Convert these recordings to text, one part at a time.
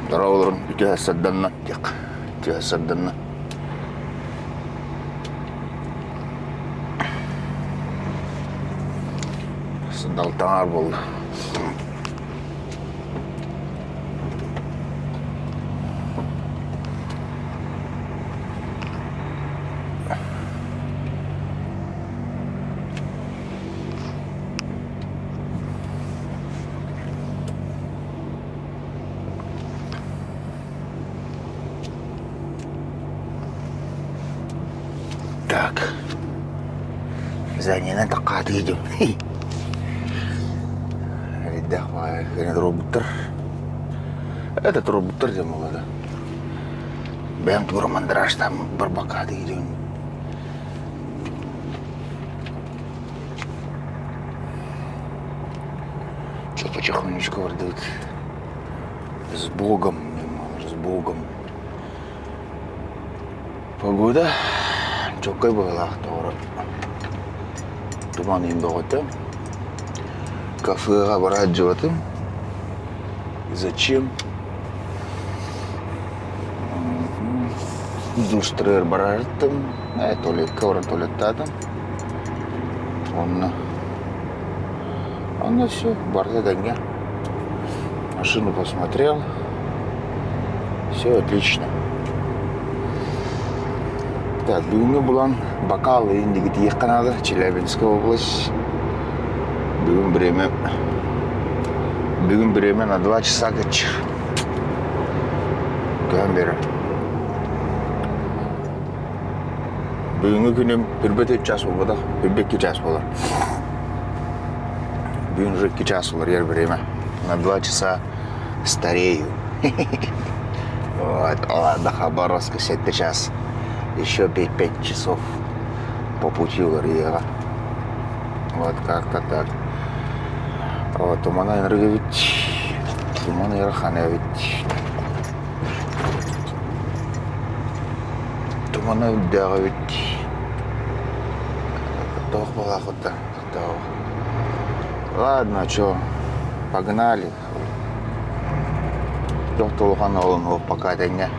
Дорооболорун үтүө сарданна диэх. Үтүө сарданна. Сандалтаҥар буолла. Так. Зданиенан таккаатыы идем. Эрдээх баҕайы гына туруорбуттар. Это туруорбуттар диэн буолла да. Бэйэм туора мандражтаан барбакка идем. Че потихонечку бардыбыт. С Богом, с Богом. Погода чоккай быһыылаах тоҕоро. Туман иһин бөҕөтө. Кафеҕа бараат дьыбатым. Зачем? Душтарыгар бараартым. Э, туалекка баран туалеттаатым. Онно Онно все, барда дэҥҥэ. Машину посмотрел. Все отлично. Так, бүгүҥҥү булан Бакал иһин тиийиэххэ наада, Челябинская область. Бүгүн время бүгүн время на 2 часа кыччыр. Көһөн берем. Бүгүҥҥү күнүм үрбэт үч час буолбатах, үрбэт икки час буолар. Бүгүн уже икки час уларыйар время. На два часа старею. Вот, а до Хабаровска сэттэ час. Еще пять часов по пути уларыйыаҕа. Вот как-то так. Вот, тумана энергия туман ыарахан эбит. Тумана үрдээх эбит. Туох буолаахыта Ладно, чё, погнали. Туох да улахан олун пока этэҥҥэ.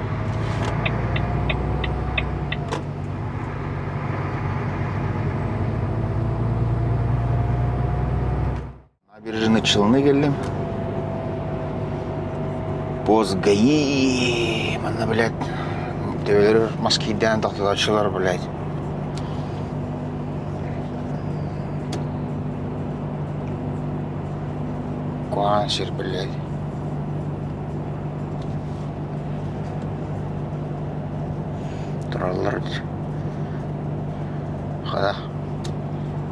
Набережные Челны кэллим. Пост ГАИ манна, блядь, төбөлөр мас киирдээн тохтотооччулар, блядь. Куһаҕан сир, блядь. Тураллар хата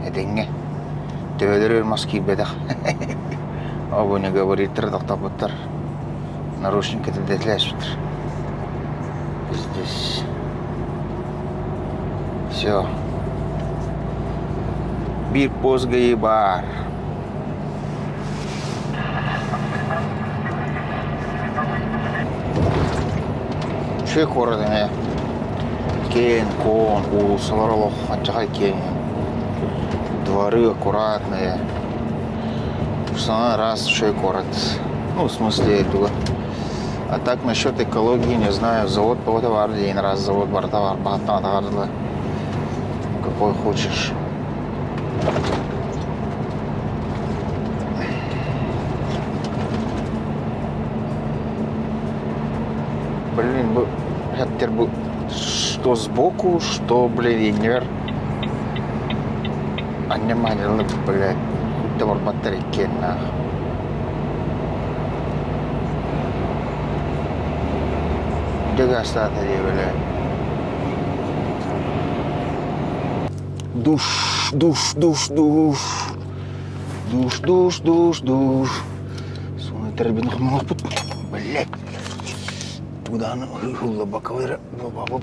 Этэҥҥэ. Төбөлөрүгэр мас киирбэтэх. Обу не говориттар тохтоппуттар. Наручник кэтэрдэтилээспиттэр. Здесь. Все. Биир пост ГАИ баар. Үчүгэй куорат эмиэ киэҥ-куоҥ, уулуссалар олох алдьархай киэҥ, дворы аккуратные, саҥа ыраас үчүгэй куорат. Ну, в смысле туга. А так насчет экологии не знаю, завод бөҕөтө баар диэн ыраас завод барыта баар, баһыттан атаҕар дылы какой хочешь. Блин, бу хэттэр бу что сбоку, что, блин, иннибэр анньа-маанньалык, блядь, да барбаттар иккиэннээх. Дьэ гаастаата дии, блядь. Душ, душ, душ, душ. Душ, душ, душ, душ. Суны тэрбин хомолоппут. Блядь. Туданы хуллабакка бабы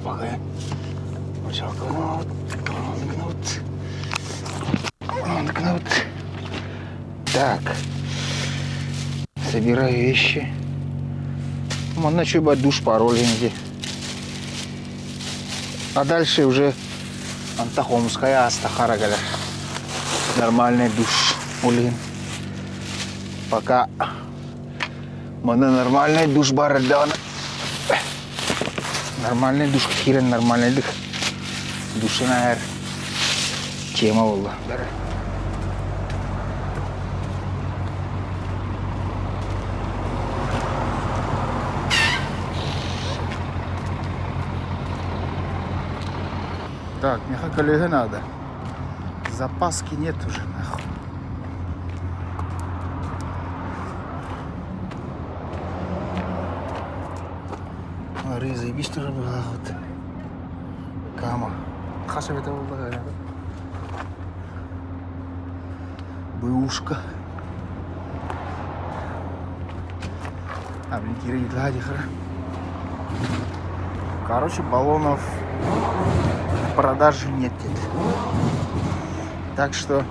Так. Собираю вещи. Манна чуба душ пароль А дальше уже Антахомская астахара кэлэр. Нормальный душ. Блин. Пока. Манна нормальный душ бар эрдэҕинэ нормальный душка киирэн нормальныйдык душун ааһар тема буолла. Так, миэхэ көлөһө надо. Запаски нет уже, нахуй. Арыы заебись тоже быһаахыт. Кама. Хас эбэтэ буолла Бэушка. А, блин, Кира не Короче, баллонов в продаже нет. Так что,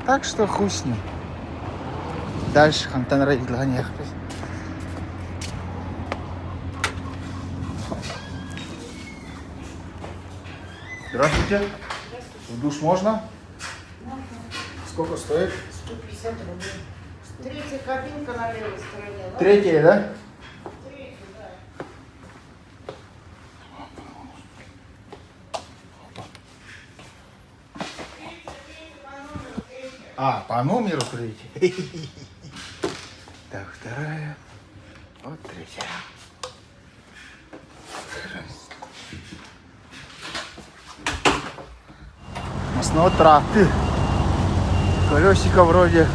так что хуй с ним. Дальше хантан ехать. Здравствуйте. В душ можно? Можно. Сколько стоит? 150 рублей. Третья кабинка на левой стороне. Ладно? Третья, да? Третья, да. А, по номеру третья. Так, вторая. Вот третья. Основа траты. Колесико вроде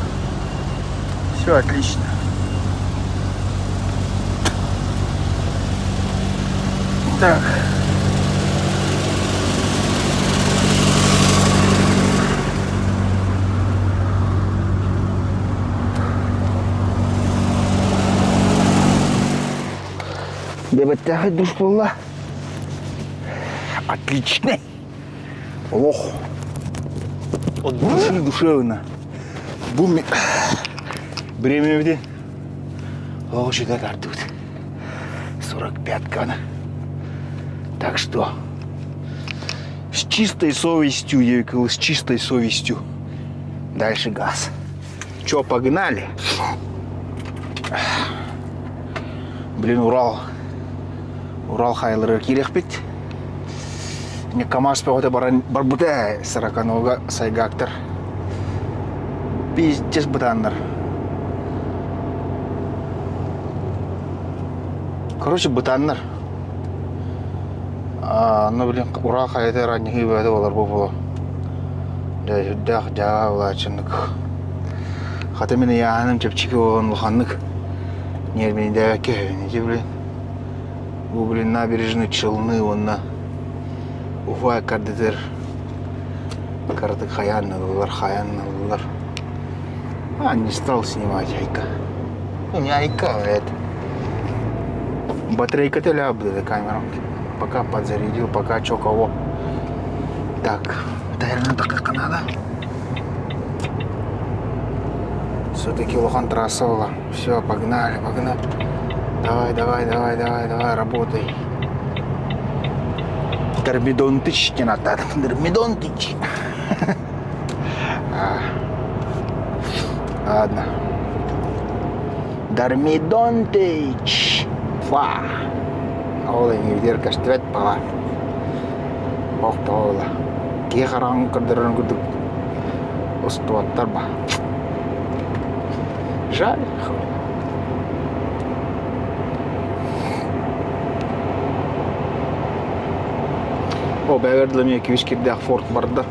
все отлично. Так. Дебеттээхэй душ буолла. Отличный. Олох. От души душевно. Бу бириэмэбитин олох үчүгэй тардыбыт. 45-каны. Так что с чистой совестью, Евикл, с чистой совестью. Дальше газ. Че, погнали? Блин, Урал. Урал хайаларыгар киириэхпит. Мне КамАЗ бөҕөтө баран барбыта Сороконога сайгактар. Пиздец бытааннар. Короче, бытааннар. А, ну, блин, Урал хайата ранньыһыы бөҕөтө буолар буолуо. Дьэ, сүрдээх дьаа булааччыннык. Хата мин ыйааһыным чэпчэки буолан улаханнык ньиэрбинэйдээбэккэ ити блин бу блин набережные Челны уонна Уфа кардытыр кыратык хайаан ыллылар хайаан ыллылар а не стал снимать айка ну не айка а это батарейка төлөөбүт камерам пока подзарядил пока чё кого так наверное надо все-таки улахан трасса была все погнали погнали давай давай давай давай давай работай Дормидонтыч не надо Дормидонтыч ладно Дормидонтыч Фа ол эҥиирдэр көстүбэт баҕа охтоола киһи хараҕын көрдөрөрүн курдук устубаттар ба жаль О, бэйэр дылы күүс кирдээх форт барда.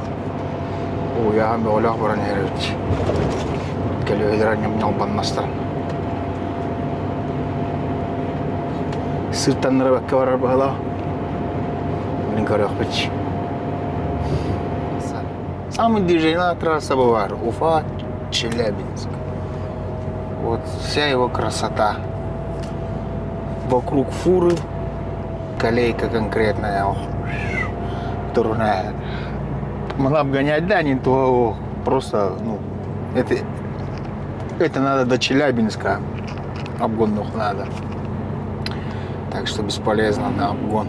Уйаан бөҕөлөөх баран иһэр эбит. Көлүөһэлэр ньалбаннастар. Сыыртаннара бэккэ барар быһалаах. Мин көрүөхпүт. Самый движение трасса бывает. Уфа, Челябинск. Вот вся его красота. Вокруг фуры, колейка конкретная, турная. Могла обгонять, да, не то просто, ну, это, это надо до Челябинска обгонных надо. Так что бесполезно на обгон.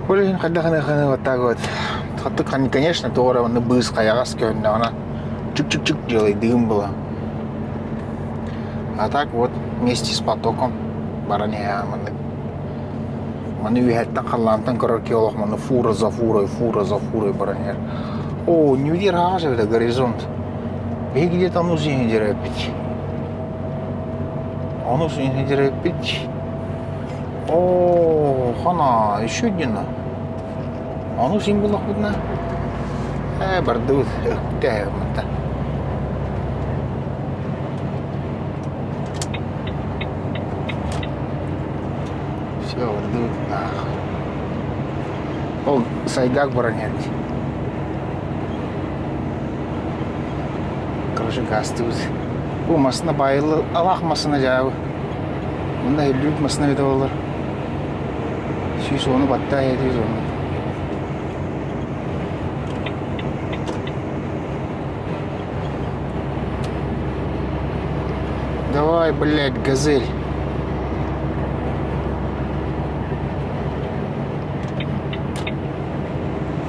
Блин, вот так вот. Конечно, туора быыс хайаҕас көөннөҕүнэ чик-чик-чик делай дыым была. А так вот вместе с потоком баран иһэҕин Маны үөһэттэн халлаантан көрөр киһи олох маны фура за фурой, фура за фурой баран иһэр. О, не удержишь это горизонт. Биһиги где-то онус иһин Онус иһин О, хана, еще один. Ону син буллахпытына, ээ бардыбыт, өктөө мантан. Все, бардыбыт наах. Ол сайгак баран иһэр Короче, гаастыбыт. Бу массыына баайылла, алаах массыына дьаабы. Мында эллүүт массыына эбитэ буоллар. 110 баттаа этиз оны. Давай, блядь, газель.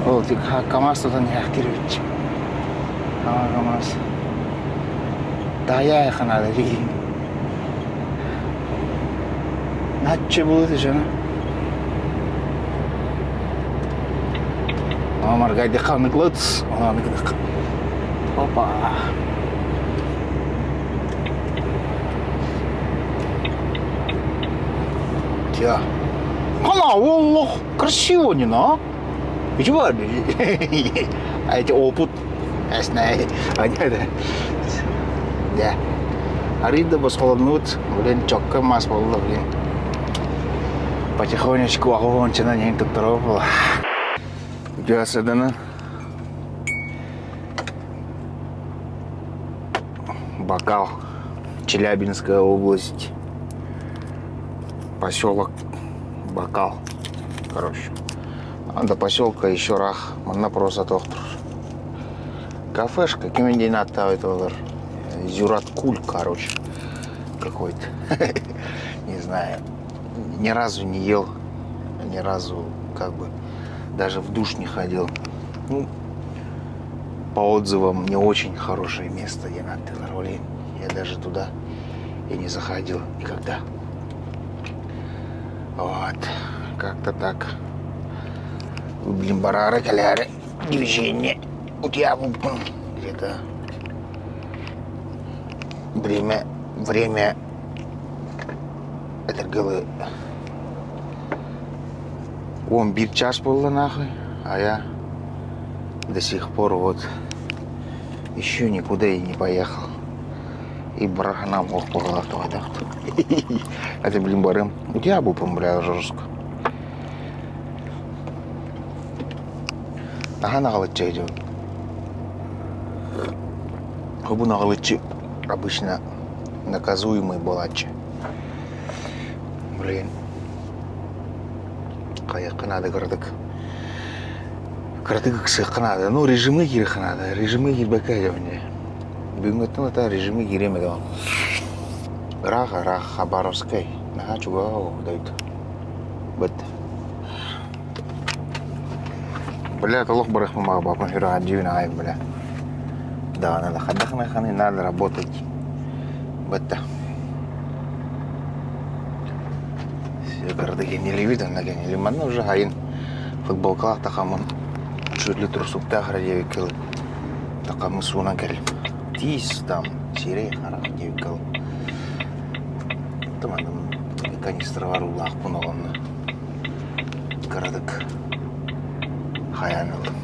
Ол тик КамАЗ тутан иһээхтиир эбит. КамАЗ. Тайаа ханаада дии. Начча буолуо дьоно. Маргайдыха ныклыт, она ныклык. Опа. Тя. Хана, олох, красиво не на. Чего? А эти опыт. Дьэ, арыый да босхолоннубут, блин, чокко мас буолла, блин. Потихонечку аҕыһуончанан иһин туттарабыт буола. Дьаасыданан Бакал, Челябинская область, поселок Бакал, короче. До поселка еще ыраах, манна просто тохтуур. Кафешка, кимин диэн ааттаабыт олор. Зюраткуль, короче, какой-то. Не знаю. Ни разу не ел, ни разу как бы даже в душ не ходил. Ну, по отзывам, не очень хорошее место диэн ааттыыллар. Блин, я даже туда и не заходил никогда. Вот, как-то так. Блин, бараары кэлээри движение утуйаабыппын где-то время время этэргэ 11 час буолла нахуй, а я до сих пор вот еще никуда и не поехал. И бараханам ох Это, блин, барым. Утуйаабыппын, бля, жестко. Наһаа наҕылыччы идем. Бу наҕылыччы обычно наказуемый буолааччы. Блин, хайыахха наада кыратык. Кыратык ыксыахха наада. Ну, режимҥэ киириэххэ наада. Режимҥэ киирбэккэ сылдьабын дии. Бүгүҥҥүттэн ата режимҥэ киириэм этэ. Ыраах-ыраах Хабаровскай. Наһаа чугаһа дойду. Быт. Бля, олох барыахпын баҕарбаппын сүрэҕэлдьиибин аҕай бля. Даҕаны да хайдах ханы надо работать. Бытта. Все кырды кэннилибит онно кэннили. Манна уже хайын футболкалаах тахаммын шүрлі трусуктаах диэбиккэ тахаммын суунан кэллим. Тиис там сирэй харах диэбиккэ Туманным канистралар улаахпын оҕонно кыратык хайаан ыллым.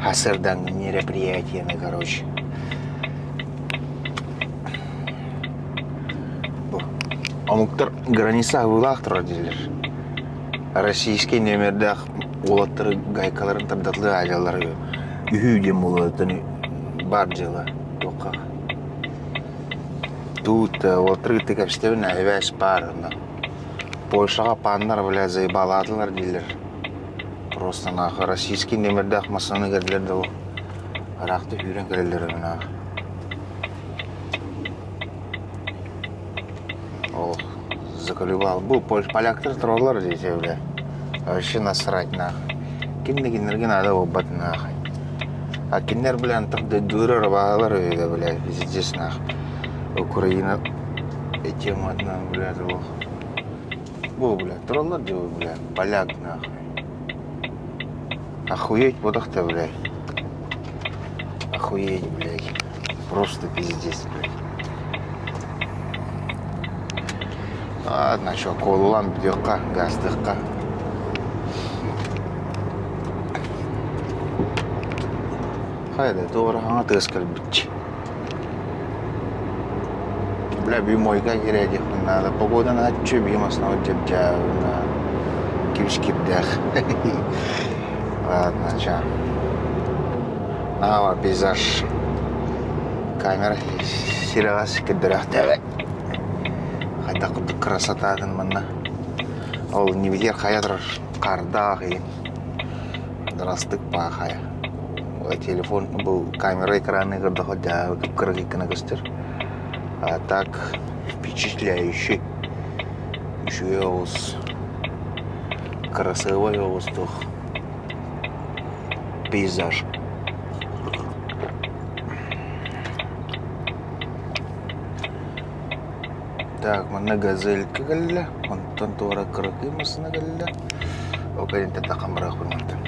Хасырдаҥ мероприятиены, короче. Бу омуктар граница абыылаах турар дииллэр. Российский нүөмэрдээх уолаттары гайкаларын тардатылыы аадьаллар үһүү диэн буолуоттан баар дьыала туохха Тут уолаттары кытта кэпсэтэбин эбээс баар онно. Польшаҕа паннар, бля, заебалаатылар дииллэр. Просто нахуй российский нүөмэрдээх массыынаны кэллилэр да ыраахта сүүрэн кэлэллэр нахуй. Ох, заколебал. Бу поляктар тураллар здесь, бля. Вообще насрать нахуй. Ким да кинилэргэ наада буолбат нахуй. А кинилэр, бля, антах дойдулара баалар бля, пиздец нахуй. Украина тематынан, блядь, олох Бу, блядь, тураллар дии, блядь, поляк нахуй. Охуеть бодох-то, блядь. Охуеть, блядь. Просто пиздец, блядь. Ладно, что, куолулаан бүтүөххэ, гаастыахха. Хайда, туора хаҥа тыас кэлбит. Бля, бүү мойка киирэ диэхпин наада. Погода наһаа биһим основа дьэбдьээбин кибис кирдээх. Ладно, ча. Наава пейзаж. Камера сирэҕэс кирдэрээхтээбэт. Хайдах курдук красотатын манна. Ол нибитигэр хайа турар хардаах иһин. Драстык паахайа. Телефон бу камера экраны көрдөхө дьаа кып-кыра гына көстөр. А так впечатляющий. Үчүгэй оҕус. Красивый оҕус туох пейзаж. Так, манна газелька кэллэ, онтон туора кыракый массыына кэллэ. Ол кэнниттэн таххан барыахпын мантан.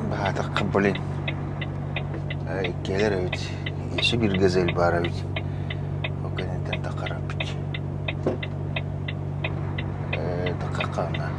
Баатахха, блин, иккиэлэр эбит. Еще биир газель баар эбит. Ол кэнниттэн таххараппыт. Таххаххаана.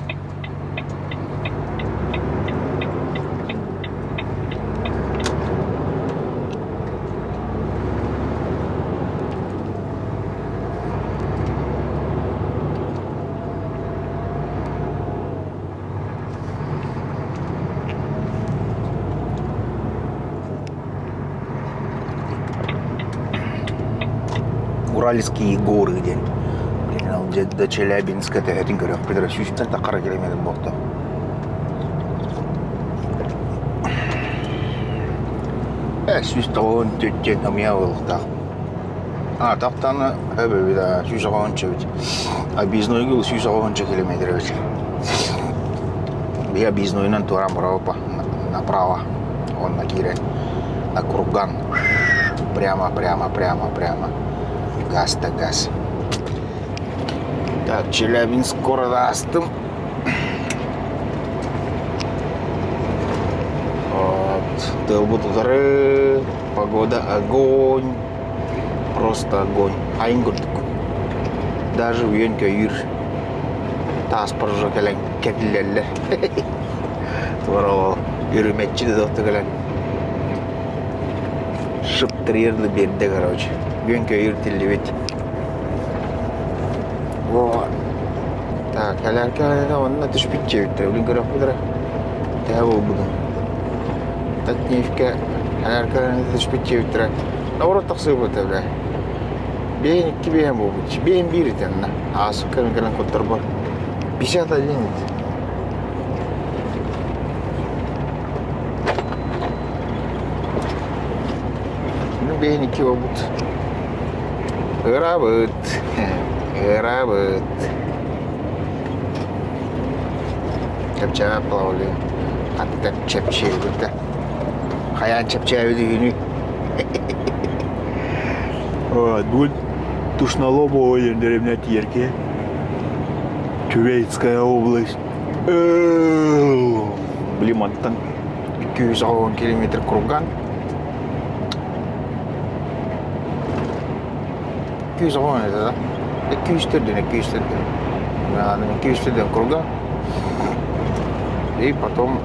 Уральские горы диэн до Челябинска төһөтүн көрүөхпүт эрэ сүүстэн таххара километр буолта. 194 диэн ымыйа буолуохтаах. А тахтаны эбэбит 190 эбит. Объезднойга 190 километр эбит. Биһи объезднойунан туораан барабыппа направо. Онно киирэн на курган. Прямо, прямо, прямо, прямо. Газ да газ. Так, Челябинск города астым. Вот. Тыалбыт утары, погода огонь. Просто огонь. Айын курдук. Даже үйөн көйүр. Тааспар уже кэлэн кэтиллэллэр. Туора ол үрүмэччи да тохто кэлэн шыптырыйырлы биэрдэ короче. Үөн көйүр тиллибит. Вот. Так, кэлэр онно түспүт дьиэбиттэр. Билин көрөхпүт эрэ. Тэһэ буолбутун. Татнефтька кэлэр түспүт дьиэбиттэрэ. Наоборот тахсыбыта бля. Биэһин икки биэһин буолбут. Биэһин биир итиннэ. Аасыкка кэлэн куттарбар. 51 Ну, биэһин икки буолбут. Ыраабыт. Ыраабыт. Чэпчээбэт плавали. Хатта чэпчиэбит да. Хайаан чэпчээбит үһүнүй? Бүгүн Тушнолобово диэн дэриэбинэ тиийэргэ Тюменская область. Блин, мантан 210 километр курган. 210 это да? 204 204. 204 круга. И потом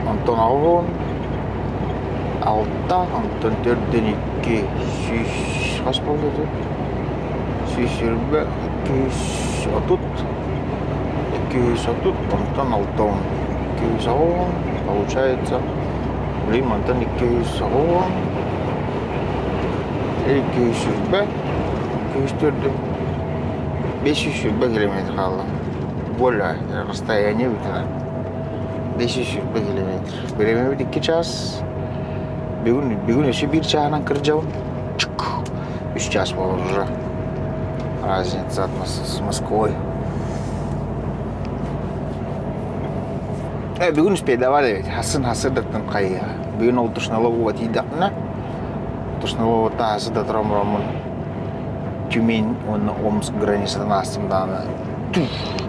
Онтон аҕыс алта, онтон төрдүн икки сүүс хас буолла дуу? 120, 230, 230, онтон 60, 210, получается, блин, мантан 210, 220, 204, 520 километр хаалла. Более расстояние бүтүнэ. 520 километр. Бириэмэбит икки чаас. Бүгүн, бүгүн өссө биир чааһынан кырдьабын. Үс чаас буолар уже. Разница от с Москвой. Бүгүн успейдавали ведь. Хасын хасырдаттан хайыа. Бүгүн ол Тушноловуга тиийдэхпинэ, Тушноловуттан хасы да тураммын Тюмень уонна Омск границатын аастым даҕаны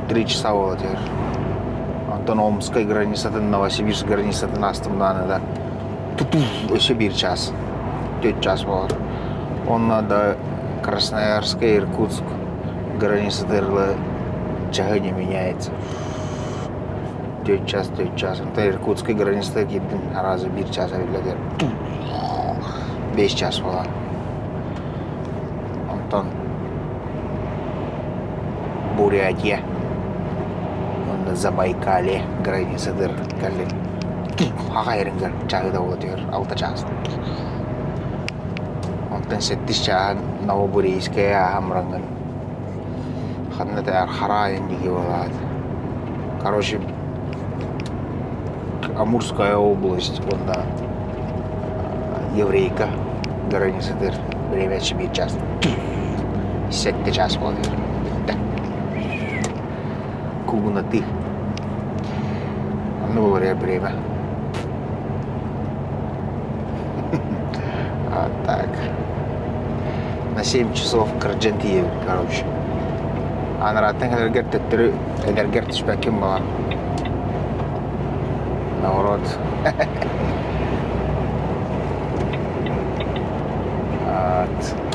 3 часа буола түһэр. Онтон Омскай границатын, Новосибирск границатын аастым даҕаны да өссө биир чаас, 4 чаас буолар. Онно да Красноярскай, Иркутск границатыгар чаһы не меняется. 4 час, 4 час. Онтон Иркутскай границатыгар киирдим, аразы биир чаас эбиллэр. 5 чаас буолар. Онтон Бурятия уонна Забайкалье границатыгар кэллим. Аҕа эрингэр чаһы да буола түһэр, 6 чаас. Онтон сэттис чааһын Новобурейская ааһан бараҥҥын ханна да Хараайын диэки буолаат. Короче, Амурская область уонна Еврейка границатыгар время 1 час. 7 чаас буола түһэр. Бүттэ. Куугунатыы. Онно буолар время. Вот так. На 7 часов кырдьан тиийэбит, короче. Анарааттан кэлэргэр төттөрү эдэргэр түспэккин буолан. Наоборот. Вот.